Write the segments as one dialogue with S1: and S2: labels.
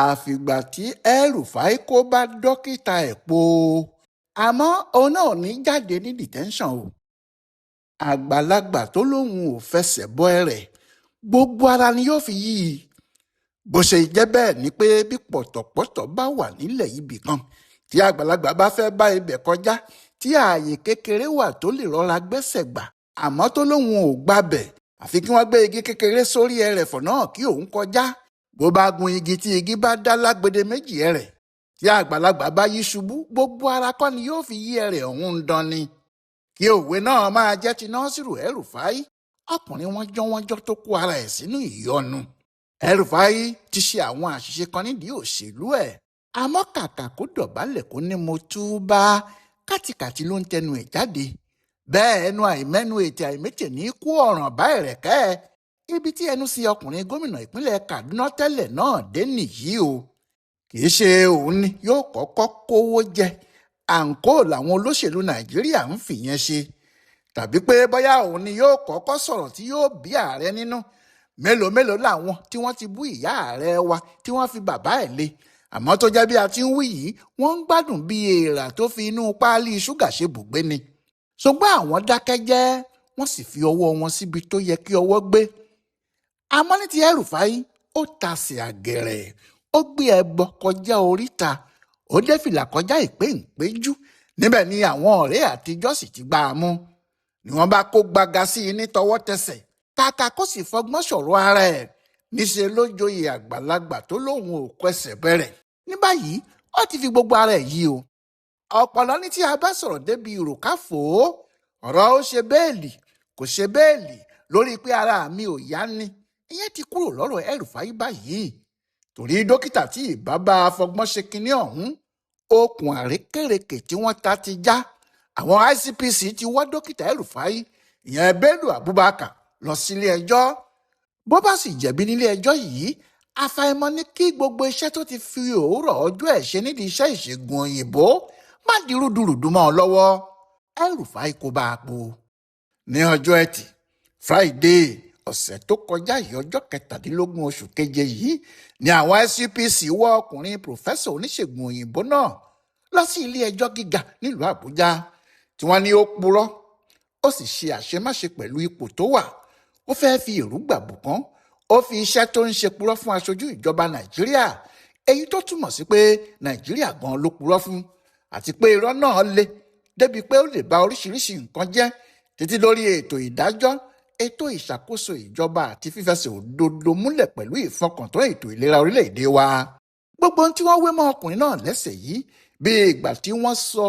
S1: Àfìgbà tí El-Rufai kò bá dókítà ẹ̀ pọ̀, àmọ́ òun náà ò ní í jáde ní detention o. Àgbàlagbà tó lóun ò fẹsẹ̀ bọ ẹrẹ̀, gbogbo ara ni yóò fi yí i. Bó ṣe jẹ́ bẹ́ẹ̀ ni pé bí pọ̀tọ̀pọ̀tọ̀ bá wà nílẹ̀ ibì kan tí àgbàlagbà bá fẹ́ bá ibẹ̀ kọjá, tí ààyè kékeré wà tó lè rọra gbẹ́sẹ̀ gbà, àmọ́ tó lóun ò gbabẹ̀, àfi kí wọ́n gbé igi kékeré sórí ẹrẹ̀fọ̀ náà kí òun kọjá. Bó bá gun igi tí igi bá dá lágbede méjì ẹrẹ̀, tí àgbàlagbà bá yí ṣubú, gbogbo ara kọ́ ni yóò fi yí ẹrẹ̀ ọ̀hún ń dán ni. Kí òwe náà máa jẹ́ ti Nasiru El-Rufai, ọkùnrin wọn jọ́ wọ́n jọ́ tó kó ara ẹ̀ sínú ìyọnu. El-Rufai ti ṣe àwọn àṣìṣe kan nídìí òṣèlú ẹ̀, àmọ́ kàkà kó dọ̀bálẹ̀ kó ní mo túbá, kátìkàtì ló ń tẹnu ẹ̀ jáde. Bẹ́ẹ̀ ẹnu àìmẹ́nu ètè àìmétè ní kó ọ̀ràn bá ẹ̀rẹ̀kẹ́ ẹ̀. Ibi tí ẹnu sí ọkùnrin gómìnà ìpínlẹ̀ Kaduna tẹ́lẹ̀ náà dé nìyí o. Kì í ṣe òun ni yóò kọ́kọ́ kówó jẹ, àǹkóò làwọn olóṣèlú Nàìjíríà ń fìyẹn ṣe, tàbí pé bóyá òun ni yóò kọ́kọ́ sọ̀rọ̀ tí yóò bí ààrẹ nínú. Mélòó mélòó làwọn tí wọ́n ti bú ìyá ààrẹ wa tí wọ́n fi bàbá ẹ̀ lé, àmọ́ tó jẹ́ bí a ti ń wí yìí, wọ́n ń gbádùn bí èèrà tó fi inú páálí ṣúgà ṣe bùgbé ni. Ṣùgbọ́n àwọn dákẹ́ jẹ́, wọ́n sì fi ọwọ́ wọn síbi tó yẹ kí ọwọ́ gbé. Àmọ́ ní ti El-Rufai, ó tasẹ̀ àgẹ̀rẹ̀, ó gbé ẹbọ kọjá oríta, ó dé fìlà kọjá ìpéǹpéjú. Níbẹ̀ ni àwọn ọ̀rẹ́ àtijọ́ sì ti gbá a mú, ni wọ́n bá kó gbaga sí i ní tọwọ́ tẹsẹ̀. Kàkà kó sì fọgbọ́n sọ̀rọ̀ ara ẹ̀, níṣẹ́ ló joyè àgbàlagbà tó lóun ò kẹsẹ̀ bẹ̀rẹ̀. Ní báyìí, ó ti fi gbogbo ara ẹ̀ yí o. Ọ̀pọ̀lọ́ ní tí a bá sọ̀rọ̀ débi ìròkáfò, ọ̀rọ̀ ó ṣe bẹ́ẹ̀lì kò ṣe bẹ́ẹ̀lì lórí pé ara mi ò yá ni, ìyẹn ti kúrò lọ́rọ̀ El-Rufai báyìí. Torí dókítà tí ìbá bá a fọgbọ́n ṣe kinní ọ̀hún, okùn àrékèrèkè tí wọ́n ta ti já. Àwọn ICPC ti wọ́ dókítà El-Rufai, ìyẹn Bello Abubakar, lọ sílé ẹjọ́. Bó bá sì jẹ̀bi nílé ẹjọ́ yìí, àfàìmọ̀ ní kí gbogbo iṣẹ́ tó ti fi òwúrọ̀ ọjọ́ ẹ̀ ṣe nídìí iṣẹ́ ìṣègùn òyìnbó má di rúdurùdu mọ́ ọ lọ́wọ́. El-Rufai kó bá a po. Ní ọjọ́ Ẹtì Friday ọ̀sẹ̀ tó kọjá yìí, ọjọ́ 17 oṣù keje yìí, ni àwọn ICPC wọ́ ọkùnrin pòfẹ́sọ̀ oníṣègùn òyìnbó náà lọ sí ilé ẹjọ́ gíga nílùú Àbújá, tí wọ́n ní ó purọ́, ó sì ṣe àṣemáṣe pẹ̀lú ipò tó wà. Ó fẹ́ẹ́ fi èrú gbàbùkán, ó fi iṣẹ́ tó ń ṣe purọ́ fún aṣojú ìjọba Nàìjíríà, èyí tó túmọ̀ sí pé Nàìjíríà gan ló purọ́ fún, àti pé irọ́ náà le débi pé ó lè ba oríṣiríṣi nǹkan jẹ́, títí lórí ètò ìdájọ́, ètò ìṣàkóso ìjọba àti fífẹsẹ̀ òdodo múlẹ̀ pẹ̀lú ìfọkàntán ètò ìlera orílẹ̀-èdè wa. Gbogbo ohun tí wọ́n wé mọ́ ọkùnrin náà lẹ́sẹ̀ yìí, bí ìgbà tí wọ́n sọ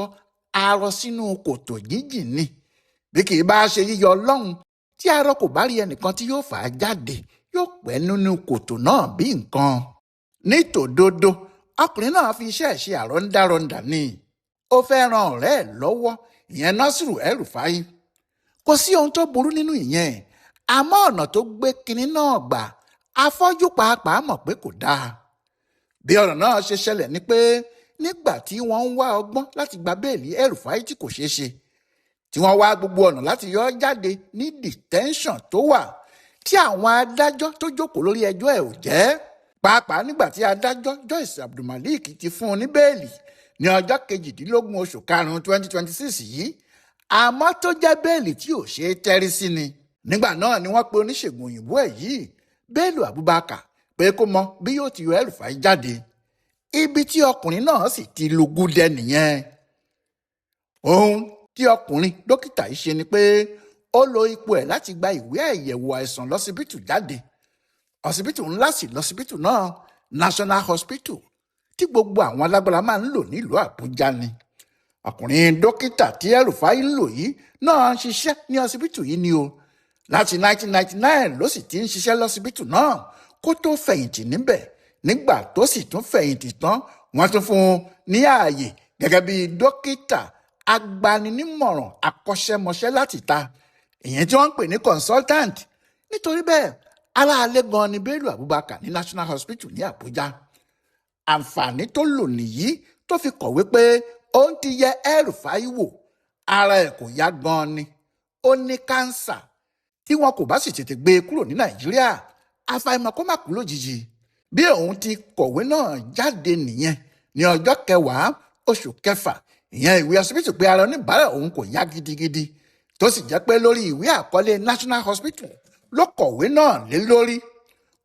S1: arọ sínú kòtò jíjìn ni. Bí kì í bá ṣe yíyọ Ọlọ́run, tí arọ kò bá rí ẹnìkan tí yóò fà á jáde, yóò pẹ́ nínú kòtò náà bí nǹkan. Nítòdodo, ọkùnrin náà fi iṣẹ́ ẹ̀ ṣe àrọ́ndárọ́ndà ni. Ó fẹ́ ran ọ̀rẹ́ ẹ̀ lọ́wọ́, ìyẹn Nasiru El-Rufai. Kò sí ohun tó burú nínú ìyẹn, àmọ́ ọ̀nà tó gbé kinní náà gbà, afọ́jú pàápàá mọ̀ pé kò dáa. Bí ọ̀rọ̀ náà ṣe ṣẹlẹ̀ ni pé nígbà tí wọ́n ń wá ọgbọ́n láti gba bẹ́ẹ̀lì El-Rufai tí kò ṣeé ṣe, tí wọ́n wá gbogbo ọ̀nà láti yọ ọ́ jáde ní detention tó wà, tí àwọn adájọ́ tó jókòó lórí ẹjọ́ ẹ̀ ò jẹ́, pàápàá nígbà tí adájọ́ Joyce Abdulmalik ti fún un ní bẹ́ẹ̀lì ní ọjọ́ 18 oṣù karùn-ún 2026 yìí, àmọ́ tó jẹ́ bẹ́ẹ̀lì tí ò ṣeé tẹ́rí sí ni. Nígbà náà ni wọ́n pe oníṣègùn òyìnbó ẹ̀ yìí, Bello Abubakar, pé kó mọ bí yóò ti yọ El-Rufai jáde. Ibi tí ọkùnrin náà sì ti lùgúdẹ nìyẹn. Ohun tí ọkùnrin dókítà yìí ṣe ni pé ó lo ipò ẹ̀ láti gba ìwé àyẹ̀wò àìsàn lọ́sibítù jáde. Ọsibítù ńlá sì lọ́sibítù náà, National Hospital, tí gbogbo àwọn alágbára máa ń lò nílùú Àbújá ni. Ọkùnrin dókítà tí El-Rufai ń lò yìí náà ń ṣiṣẹ́ ní ọsibítù yìí ni o. Láti 1999 ló sì ti ń ṣiṣẹ́ lọ́sibítù náà kó tó fẹ̀yìntì níbẹ̀. Nígbà tó sì tún fẹ̀yìntì tán, wọ́n tún fún un ní ààyè gẹ́gẹ́ bí dókítà agbaninímọ̀ràn akọ́ṣẹ́mọṣẹ́ láti ta, ìyẹn tí wọ́n ń pè ní consultant. Nítorí bẹ́ẹ̀, aláàlẹ́ gan ni Bello Abubakar ní National Hospital ní Àbújá. Àǹfààní tó lò nìyí tó fi kọ̀wé pé òun ti yẹ El-Rufai wò, ara ẹ̀ kò yá gan ni, ó ní kánsà, tí wọn kò bá sì tètè gbé e kúrò ní Nàìjíríà, àfàìmọ̀ kó má kú lójijì. Bí òun ti kọ̀wé náà jáde nìyẹn ní ọjọ́ kẹwàá oṣù kẹfà, ìyẹn ìwé ọsibítù pé ara oníbàárà òun kò yá gidigidi, tó sì jẹ́ pé lórí ìwé àkọlé National Hospital ló kọ̀wé náà lé lórí.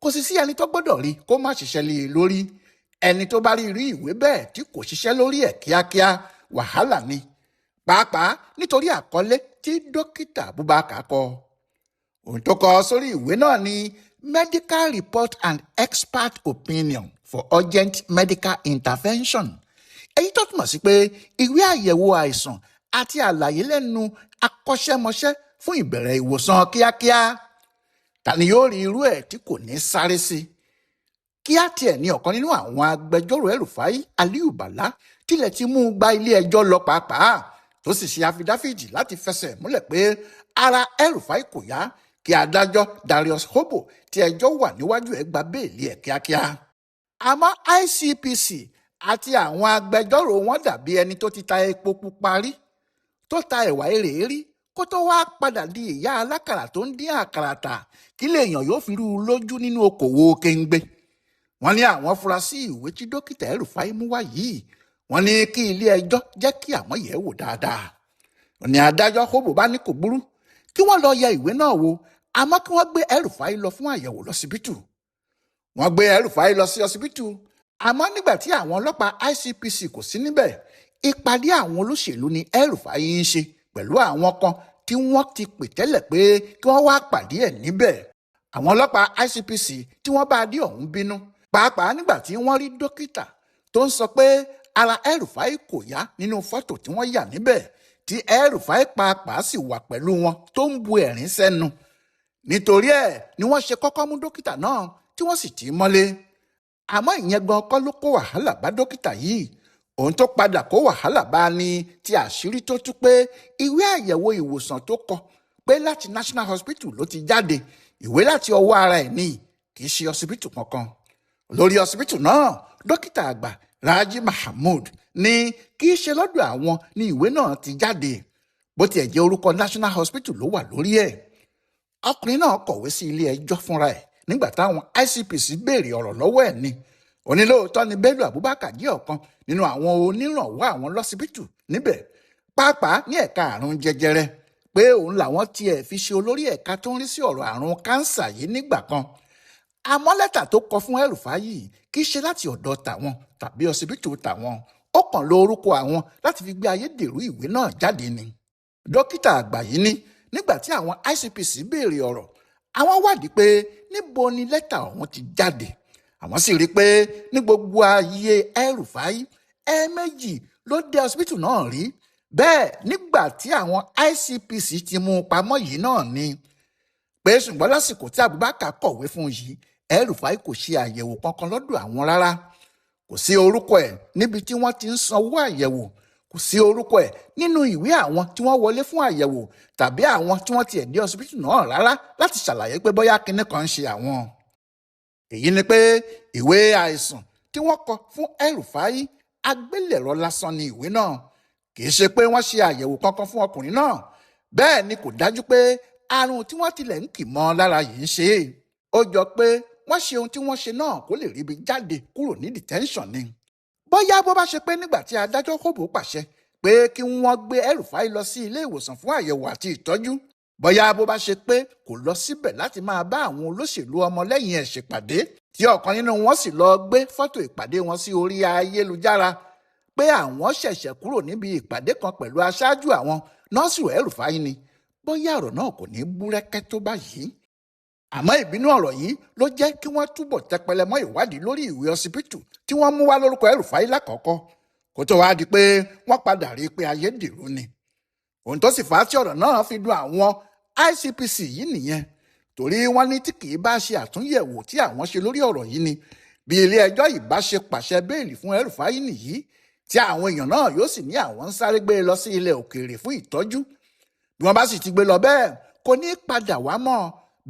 S1: Kò sì sí ẹni tó gbọ́dọ̀ rí kó má ṣiṣẹ́ lé e lórí. Ẹni tó bá rí irú ìwé bẹ́ẹ̀ tí kò ṣiṣẹ́ lórí ẹ̀ kíákíá, wàhálà ni, pàápàá nítorí àkọlé tí dókítà Abubakar kọ. Ohun tó kọ sórí ìwé náà ni medical report and expert opinion for urgent medical intervention, èyí tó túmọ̀ sí pé ìwé àyẹ̀wò àìsàn àti àlàyé lẹ́nu akọ́ṣẹ́mọṣẹ́ fún ìbẹ̀rẹ̀ ìwòsàn kíákíá. Ta ni yóò rí irú ẹ̀ tí kò ní sáré sí? Kíá tiẹ̀ ní ọ̀kan nínú àwọn agbẹjọ́rò El-Rufai, Aliyu Bala, tilẹ̀ ti mú un gba ilé ẹjọ́ lọ pàápàá, tó sì ṣe àfidáfíjì láti fẹsẹ̀ múlẹ̀ pé ara El-Rufai kò yá, kí adájọ́ Darius Hobo tí ẹjọ́ wà níwájú ẹ̀ gba béèlì ẹ̀ kíákíá. Àmọ́ ICPC àti àwọn agbẹjọ́rò wọn dàbí ẹni tó ti ta epo pupa rí, tó ta ẹ̀wà èrè rí, kó tó wá padà di ìyá alákàrà tó ń dín àkàrà tà, kí lèèyàn yóò fi rú u lójú nínú okòwò kéńgbé. Wọ́n ní àwọn fura sí ìwé tí dókítà El-Rufai mú wá yìí. Wọ́n ní kí ilé ẹjọ́ jẹ́ kí àwọn yẹ̀ wò dáadáa. Ní adájọ́ Hobo bá ní kò burú, kí wọ́n lọ yẹ ìwé náà wò, àmọ́ kí wọ́n gbé El-Rufai lọ fún àyẹ̀wò lọ́sibítù. Wọ́n gbé El-Rufai lọ sí ọsibítù, àmọ́ nígbà tí àwọn ọlọ́pàá ICPC kò sí níbẹ̀, ìpàdé àwọn olóṣèlú ni El-Rufai ń ṣe pẹ̀lú àwọn kan tí wọ́n ti pè tẹ́lẹ̀ pé kí wọ́n wá pàdé ẹ̀ níbẹ̀. Àwọn ọlọ́pàá ICPC tí wọ́n bá dé ọ̀hún bínú, pàápàá nígbà tí wọ́n rí dókítà tó ń sọ pé ara El-Rufai kò yá nínú fọ́tò tí wọ́n yà níbẹ̀, tí El-Rufai pàápàá sì wà pẹ̀lú wọn tó ń bu ẹ̀rín sẹ́nu. Nítorí ẹ̀ ni wọ́n ṣe kọ́kọ́ mú dókítà náà tí wọ́n sì tì í mọ́lé. Àmọ́ ìyẹn gan kọ́ ló kó wàhálà bá dókítà yìí. Ohun tó padà kó wàhálà bá ní ti àṣírí tó tú pé ìwé àyẹ̀wò ìwòsàn tó kọ pé láti National Hospital ló ti jáde, ìwé láti ọwọ́ ara ẹ̀ ní, kì í ṣe ọsibítù kankan. Lórí ọsibítù náà, dókítà àgbà Raji Mahmood ní kì í ṣe lọ́dọ̀ àwọn ní ìwé náà ti jáde, bó tiẹ̀ jẹ́ orúkọ National Hospital ló wà lórí ẹ̀. Ọkùnrin náà kọ̀wé sí ilé ẹjọ́ fúnra ẹ̀ nígbà táwọn ICPC béèrè ọ̀rọ̀ lọ́wọ́ ẹ̀ ni. Onílóòótọ́ ni Bello Abubakar jẹ́ ọ̀kan nínú àwọn onírànwọ́ àwọn lọ́sibítù níbẹ̀, pàápàá ní ẹ̀ka àrùn jẹjẹrẹ, pé òun làwọn tiẹ̀ fi ṣe olórí ẹ̀ka tó ń rí sí ọ̀rọ̀ àrùn kánsà yìí nígbà kan. Àmọ́ lẹ́tà tó kọ fún El-Rufai yìí kì í ṣe láti ọ̀dọ̀ tàwọn tàbí ọsibítù tàwọn, ó kàn lo orúkọ àwọn láti fi gbé ayédèrú ìwé náà jáde ni. Dókítà àgbà yìí ní nígbà tí àwọn ICPC béèrè ọ̀rọ̀, àwọn wádìí pé níbo ni lẹ́tà ọ̀hún ti jáde. Àwọn sì rí i pé ní gbogbo ayé El-Rufai, ẹ̀ẹ̀mejì ló dé ọsibítù náà rí bẹ́ẹ̀ nígbà tí àwọn ICPC ti mú un pamọ́ yìí náà ni, pé ṣùgbọ́n lásìkò tí Abubakar kọ̀wé fún yìí, El-Rufai kò ṣe àyẹ̀wò kankan lọ́dọ̀ àwọn rárá. Kò sí orúkọ ẹ̀ níbi tí wọ́n ti ń sanwó àyẹ̀wò, kò sí orúkọ ẹ̀ nínú ìwé àwọn tí wọ́n wọlé fún àyẹ̀wò tàbí àwọn tí wọ́n tiẹ̀ dé ọsibítù náà rárá láti ṣàlàyé pé bóyá kinní kan ń ṣe àwọn. Èyí ni pé ìwé àìsàn tí wọ́n kọ fún El-Rufai, agbélẹ̀rọ lásán ni ìwé náà. Kì í ṣe pé wọ́n ṣe àyẹ̀wò kankan fún ọkùnrin náà. Bẹ́ẹ̀ ni kò dájú pé àrùn tí wọ́n tilẹ̀ ń kì mọ́ lára yìí ń ṣe é. Ó jọ pé wọ́n ṣe ohun tí wọ́n ṣe náà kó lè ríbi jáde kúrò ní detention ni. Bóyá bó bá ṣe pé nígbà tí adájọ́ Hobo pàṣẹ pé kí wọ́n gbé El-Rufai lọ sí ilé ìwòsàn fún àyẹ̀wò àti ìtọ́jú, bóyá bó bá ṣe pé kò lọ síbẹ̀ láti máa bá àwọn olóṣèlú ọmọlẹ́yìn ẹ̀ ṣèpàdé, tí ọ̀kan nínú wọn sì lọ gbé fọ́tò ìpàdé wọn sí orí ayélujára pé àwọn ṣẹ̀ṣẹ̀ kúrò níbi ìpàdé kan pẹ̀lú aṣáájú àwọn Nasiru El-Rufai ni, bóyá ọ̀rọ̀ náà kò ní búrẹ́kẹ́ tó báyìí. Àmọ́ ìbínú ọ̀rọ̀ yìí ló jẹ́ kí wọ́n túbọ̀ tẹpẹlẹ mọ́ ìwádìí lórí ìwé ọsibítù tí wọ́n mú wá lórúkọ El-Rufai lákọ̀ọ́kọ́, kó tó wáá di pé wọ́n padà rí i pé ayédèrú ni. Ohun tó sì fà á tí ọ̀rọ̀ náà fi dùn àwọn ICPC yìí nìyẹn, torí wọ́n ní tí kì í bá ṣe àtúnyẹ̀wò tí àwọn ṣe lórí ọ̀rọ̀ yìí ni bí ilé ẹjọ́ ìbá ṣe pàṣẹ béèlì fún El-Rufai nìyí, tí àwọn èèyàn náà yóò sì ní àwọn ń sáré gbé e lọ sí ilẹ̀ òkèèrè fún ìtọ́jú. Bí wọ́n bá sì ti gbé lọ bẹ́ẹ̀, kò ní padà wá mọ́.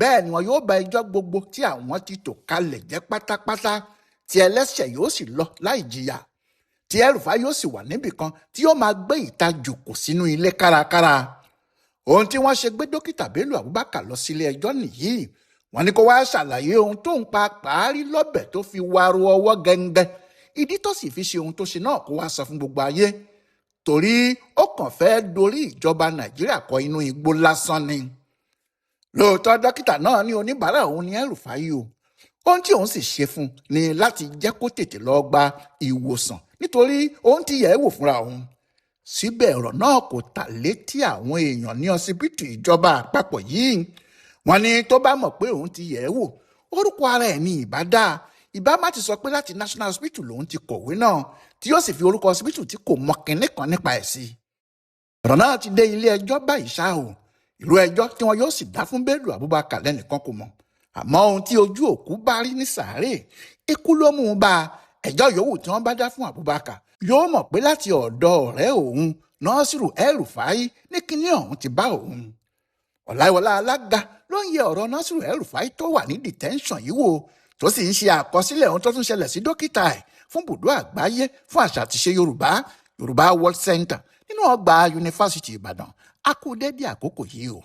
S1: Bẹ́ẹ̀ ni wọn yóò bá ẹjọ́ gbogbo tí àwọn ti tò kalẹ̀ jẹ́ pátápátá, tí ẹlẹ́ṣẹ̀ yóò sì lọ láì jìyà, tí El-Rufai yóò sì wà níbì kan tí yóò máa gbé ìta jòkó sínú ilé kárakára. Ohun tí wọ́n ṣe gbé dókítà Bello Abubakar lọ sílé ẹjọ́ nìyí. Wọ́n ní kó wá ṣàlàyé ohun tó ń pa pàárí lọ́bẹ̀ tó fi waro ọwọ́ gẹ́ngẹ́, ìdí tó sì fi ṣe ohun tó ṣe náà, kó wá sọ fún gbogbo ayé, torí ó kàn fẹ́ dorí ìjọba Nàìjíríà kọ inú igbó lásán ni. Lóòótọ́, dókítà náà ní oníbàárà òun ní El-Rufai o. Ohun tí òun sì ṣe fún un ni láti jẹ́ kó tètè lọ gba ìwòsàn, nítorí òun ti yẹ̀ ẹ́ wò fúnra òun. Síbẹ̀, ọ̀rọ̀ náà kò tà létí àwọn èèyàn ní ọsibítù ìjọba àpapọ̀ yìí. Wọ́n ní tó bá mọ̀ pé òun ti yẹ̀ ẹ́ wò, orúkọ ara ẹ̀ ní ìbá dáa. Ìbá má ti sọ pé láti National Hospital lòun ti kọ̀wé náà, tí yóò sì fi orúkọ ọsibítù tí kò mọ kinní kan nípa ẹ̀ sí. Ọ̀rọ̀ náà ti dé ilé ẹjọ́ báyìí ṣá o. Ìlú ẹjọ́ tí wọn yóò sì dá fún Bello Abubakar lẹ́nìkan kò mọ̀, àmọ́ ohun tí ojú òkú bá rí ní sàárè, ikú ló mú un bá a. Ẹjọ́ yòówù tí wọ́n bá dá fún Abubakar, yóò mọ̀ pé láti ọ̀dọ̀ ọ̀rẹ́ òun Nasiru El-Rufai ní kinní ọ̀hún ti bá òun. Ọ̀làwọlá Alága ló ń yẹ ọ̀rọ̀ Nasiru El-Rufai tó wà ní detention yìí wò, tó sì ń ṣe àkọsílẹ̀ ohun tó tún ṣẹlẹ̀ sí dókítà ẹ̀ fún bùdó àgbáyé fún àṣà àtiṣe Yorùbá, Yorùbá World Center, nínú ọgbà Yunifásitì Ìbàdàn. A kú dédé àkókò yìí o.